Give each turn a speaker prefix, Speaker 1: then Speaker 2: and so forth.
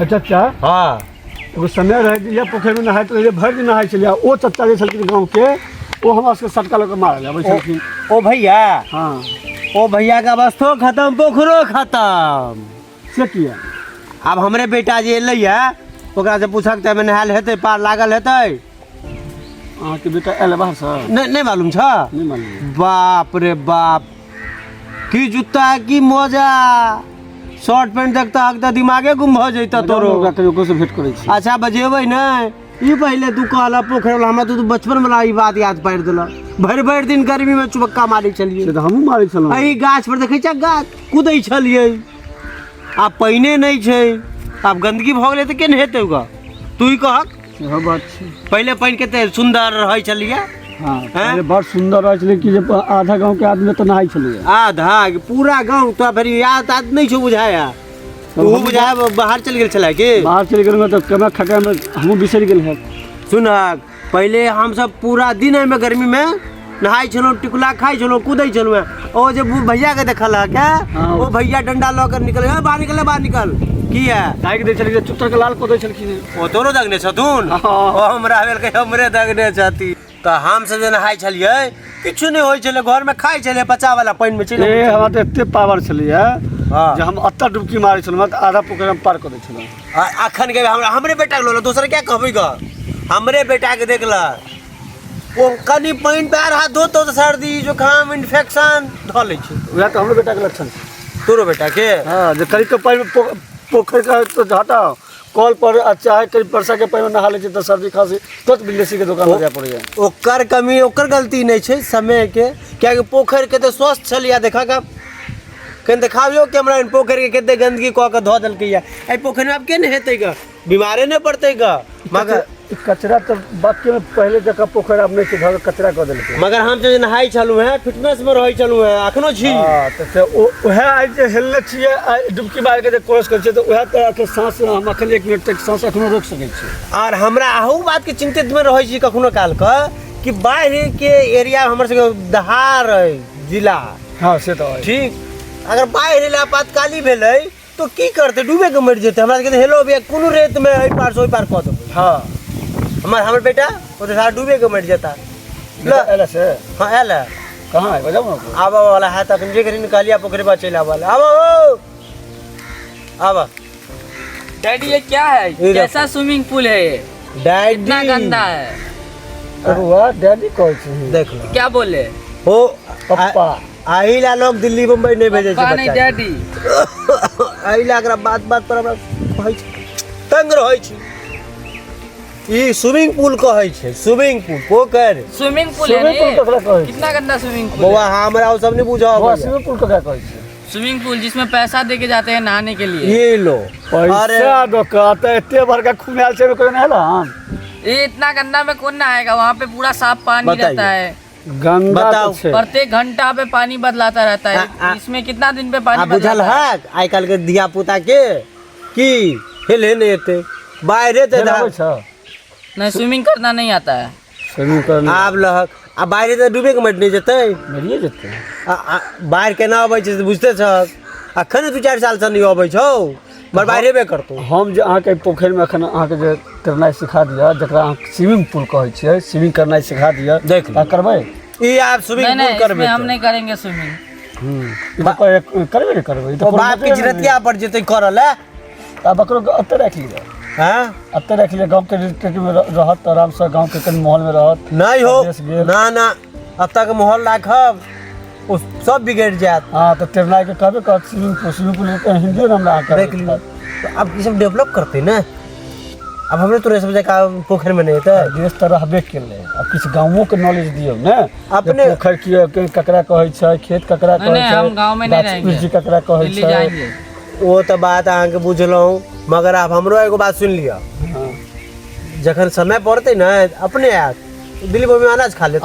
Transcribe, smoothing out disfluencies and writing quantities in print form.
Speaker 1: चाचा।
Speaker 2: हाँ।
Speaker 1: एगो समय रहै जे इएह पोखरिमे नहाइत रहियै, भरि दिन नहाइ छलियै। ओ चाचा जे छलखिन गाँवके, ओ हमरा सबके सटका लऽ कऽ मारल अबै छलखिन।
Speaker 2: ओ भैया?
Speaker 1: हाँ।
Speaker 2: ओ भैया के अवस्थो खत्म, पोखरो खत्म।
Speaker 1: से किया?
Speaker 2: आब हमरे बेटा जे एलैया, ओकरा से पूछक तऽ एहिमे नहायल हेतै, पार लागल हेतै?
Speaker 1: अहाँके बेटा आयल बाहरसँ?
Speaker 2: नहि, नहि मालूम छ?
Speaker 1: नहि मालूम।
Speaker 2: बाप रे बाप, की जूता, की मोजा, शर्ट पैंट देखता हक तऽ दिमागे गुम भऽ जैता तोरो।
Speaker 1: ओकरा कहियो ओकरोसँ भेंट करै छी।
Speaker 2: अच्छा, बजेबै नहि। ई पहिले तू कहला पोखरि वाला, हमरा तू बचपन वाला ई बात याद पारि देलक। भरि भरि दिन गर्मी में चुबक्का मारै छलियै।
Speaker 1: से तऽ हमहूँ मारै छलहुँ।
Speaker 2: एहि गाछ पर देखै छ, गाछ कुदै छलियै। आब पानिए नहि छै, आब गंदगी भऽ गेलै तऽ केना हेतै ओकर, तू ही कहक।
Speaker 1: सेहो बात छै।
Speaker 2: पहिले पानि कते सुन्दर रहै छलियै।
Speaker 1: हँ, पहिले बड़ सुन्दर रहै छलै कि जे आधा गाँवके आदमी तऽ नहाइ छलैए।
Speaker 2: आधा पूरा गाँव। तो फेर याद ताद नहि छौ बुझाया? तू बुझाया बाहर चलि गेल छलै की?
Speaker 1: बाहर चलि गेलहुँ तऽ केना खटामे हमहूँ बिसरि गेल हैत।
Speaker 2: सुनहक, पहिले हमसब पूरा दिन एहिमे गर्मीमे नहाइ छलहुँ, टिकुला खाइ छलहुँ, कूदै छलहुँ हेँ। ओ जे भैया के देखल हक?
Speaker 1: हाँ।
Speaker 2: ओ भैया डंडा लऽ कऽ निकल, "ए, बाहर निकल, बाहर निकल।" किया?
Speaker 1: दागि दै छलखिन, चुत्तर के लाल कऽ दै छलखिन।
Speaker 2: ओ तोरो दगने छथुन?
Speaker 1: हाँ।
Speaker 2: ओ हमरा भेल कि हमरे दगने छथि। तऽ हमसब जे नहाइ छलियै, किछु नहि होइ छलै। घरमे खाइ छलियै, बच्चा वाला पानिमे चलि
Speaker 1: ए
Speaker 2: अबै छलियै।
Speaker 1: हमरा तऽ एते पावर छलैए
Speaker 2: हाँ।
Speaker 1: जे हम एतऽ डुबकी मारै छलहुँ तऽ आधा पोखरि हम पार कऽ दै छलहुँ।
Speaker 2: आ अखन के हमरा हमरे बेटा के लोला, दोसर क्या कहबै ग? हमरे बेटा के देखल, ओ कनि पानि पैर हाथ धोतो तऽ सर्दी जुकाम इन्फेक्शन धऽ लै छै।
Speaker 1: वएह तऽ हमरो बेटाके लक्षण छै।
Speaker 2: तोरो बेटा के?
Speaker 1: हँ, जे कनिको पानिमे पोखरिके तऽ हटाउ, कल पर आ चाहे कहीं वर्षा के पानि में नहा लै छै तऽ सर्दी खांसी तुरंत बिंदेसी के दुकान में जाय पड़ैया।
Speaker 2: ओकर कमी, ओकर गलती नहि छै, समय के। कियाकि पोखरि के तऽ स्वस्थ छलैया। देखा कऽ कनि देखाबियौ कैमरा, पोखरि के कते गंदगी कऽ के धऽ देलकैया। एहि पोखरिमे आब के नहेतै ग? बीमारे नहि पड़तै ग? मगर
Speaker 1: ई कचरा तऽ बाकी में पहिले जकाँ पोखरि आब नहि छै, घर कचरा कऽ देलकै।
Speaker 2: मगर हम जे नहाइ छलहुँ हेँ, फिटनेस मे रहै छलहुँ हेँ, अखनो छी।
Speaker 1: हँ, तऽ से ओ उएह आइ जे हेलने छियै, आइ डुबकी मारि कऽ जे कोशिश करै छियै, तऽ उएह तरहके साँस हम अखन 1 मिनट तक साँस अखनो रोकि सकै छी।
Speaker 2: आर हमरा अहू बातके चिन्तितमे रहै छी कखनो कालके कि बाढ़िके एरिया हमर सबके दहार अइ जिला।
Speaker 1: हँ, से तऽ अइ।
Speaker 2: ठीक, अगर बाढ़ि एलै, आपातकाली भेलै तो की करतै? डूबे के मरि जेतै। हमरा सबके तऽ हेलो अबैया, कोनो रेतमे एहि पार से ओहि पार कऽ देबै। हमर हमर बेटा ओ तऽ सारा डूबे के मरि जेता।
Speaker 1: बेटा आयल से?
Speaker 2: हाँ, आयल है।
Speaker 1: कहाँ है? बजाउ ने ओकरो।
Speaker 2: आबऽ वाला है तखन जे घड़ी निकालिया पोखरि पर चलि आबऽ। आबऽ ओ, आबऽ।
Speaker 3: डैडी, ये क्या है?
Speaker 2: ये
Speaker 3: कैसा स्विमिंग पूल है ये?
Speaker 2: डैडी।
Speaker 3: इतना गंदा है।
Speaker 1: बौआ, डैडी कहै छी?
Speaker 2: देख लो।
Speaker 3: क्या बोले?
Speaker 2: ओ
Speaker 1: पप्पा।
Speaker 2: एहि ला लोग दिल्ली बम्बई नहि भेजै छै
Speaker 3: पप्पा नहीं।
Speaker 2: बच्चा के।
Speaker 3: डैडी।
Speaker 2: एहि ला एकरा बात बात पर हमरा कहै छै, तंग रहै छी। ई स्विमिंग पूल कहै छै, स्विमिंग पूल पोखरि।
Speaker 3: स्विमिंग पूल है?
Speaker 1: स्विमिंग पूल
Speaker 3: नहीं।
Speaker 1: ककरा कहै छै?
Speaker 3: कितना गंदा स्विमिंग पूल
Speaker 2: बौआ,
Speaker 3: है।
Speaker 2: हमरा ओ सब नहि बुझऽ
Speaker 1: बौआ,
Speaker 2: अबैया।
Speaker 1: स्विमिंग पूल ककरा कहै छै?
Speaker 3: स्विमिंग पूल जिसमें पैसा दे के जाते हैं नहाने के लिए।
Speaker 2: ये लो, अरे।
Speaker 1: पैसा दऽ कऽ तऽ एते बड़का खुनायल छै, ओहिमे कोइ नहेला हन?
Speaker 3: ये इतना गंदा में कौन नहाएगा? वहाँ पे पूरा साफ पानी
Speaker 2: बताइए।
Speaker 3: रहता है।
Speaker 1: गंदा
Speaker 2: बताओ।
Speaker 1: तऽ छै।
Speaker 3: प्रत्येक घंटा पे पानी बदलाता रहता है। इसमें कितना दिन पे पानी
Speaker 2: आ बुझल
Speaker 3: बदलाता है?
Speaker 2: हक आइ काल्हि के धिया पुता के की हेले नहि एतै, बाढ़ि एतै।
Speaker 1: हेलऽ अबै छौ?
Speaker 3: नहीं, स्विमिंग करना नहीं आता है।
Speaker 1: स्विमिंग करना
Speaker 2: आब लहक, आ बाढ़ि एतै, डूबे के मरि नहि जेतै?
Speaker 1: मरिए जेतै।
Speaker 2: आ बाढ़ि केना अबै छै से बुझते छहक। अखन 2-4 सालसँ नहि अबै छौ, मगर बाढ़ि एबे करतौ।
Speaker 1: हम जे अहाँके एहि पोखरिमे एखन अहाँके जे तैरनाइ सिखा दिअ, जकरा अहाँ स्विमिंग पूल कहै छियै, स्विमिंग करनाइ सिखा दिअ।
Speaker 2: देख लो।
Speaker 1: अहाँ करबै?
Speaker 2: ई आब स्विमिंग
Speaker 3: नहीं
Speaker 2: पूल
Speaker 3: नहीं,
Speaker 2: करबै
Speaker 3: इसमें हम
Speaker 2: तऽ।
Speaker 3: नहीं करेंगे स्विमिंग।
Speaker 1: ई तऽ करबे नहि करबै ई तऽ
Speaker 2: ओ
Speaker 1: कोनो
Speaker 2: बाप के
Speaker 1: मतलब नहि।
Speaker 2: जिरतिया पर जेतै करऽ लए।
Speaker 1: आब ओकरो एतऽ राखि लिअ।
Speaker 2: हँ।
Speaker 1: एतऽ राखि लिअ, गाँवके रिलेटेडमे रहत तऽ आरामसँ गाँवके कनि माहौलमे रहत।
Speaker 2: नहि हो।
Speaker 1: देश गेल।
Speaker 2: ना ना, एतऽ के माहौल राखब, ओ सब बिगड़ि जायत।
Speaker 1: हँ, तऽ तैरनाइके कहबे करत स्विमिंग पूल। स्विमिंग पूल हिन्दियो हमरा अहाँके
Speaker 2: देख लियौ तऽ आब ई सब डेवलप करतै ने। आब हमरे तोरे सब जकाँ पोखरिमे नहि हेतै।
Speaker 1: देश तऽ रहबे केलै, आब किछु गाँवोके नॉलेज दियौ ने जे पोखरि के ककरा कहै छै, खेत ककरा
Speaker 3: नहीं,
Speaker 1: कहै
Speaker 3: नहीं,
Speaker 1: छै,
Speaker 3: हम गाँव में नहीं
Speaker 1: गाछ
Speaker 3: रहेंगे।
Speaker 1: वृक्ष ककरा कहै
Speaker 3: दिल्ली
Speaker 1: छै।
Speaker 3: जाएंगे।
Speaker 2: ओ तऽ बात अहाँके बुझलहुँ, मगर आब हमरो एगो बात सुनि लिअ।
Speaker 1: हँ।
Speaker 2: जखन समय पड़तै ने, अपने आयत। दिल्ली बम्बई अनाज खा लेत।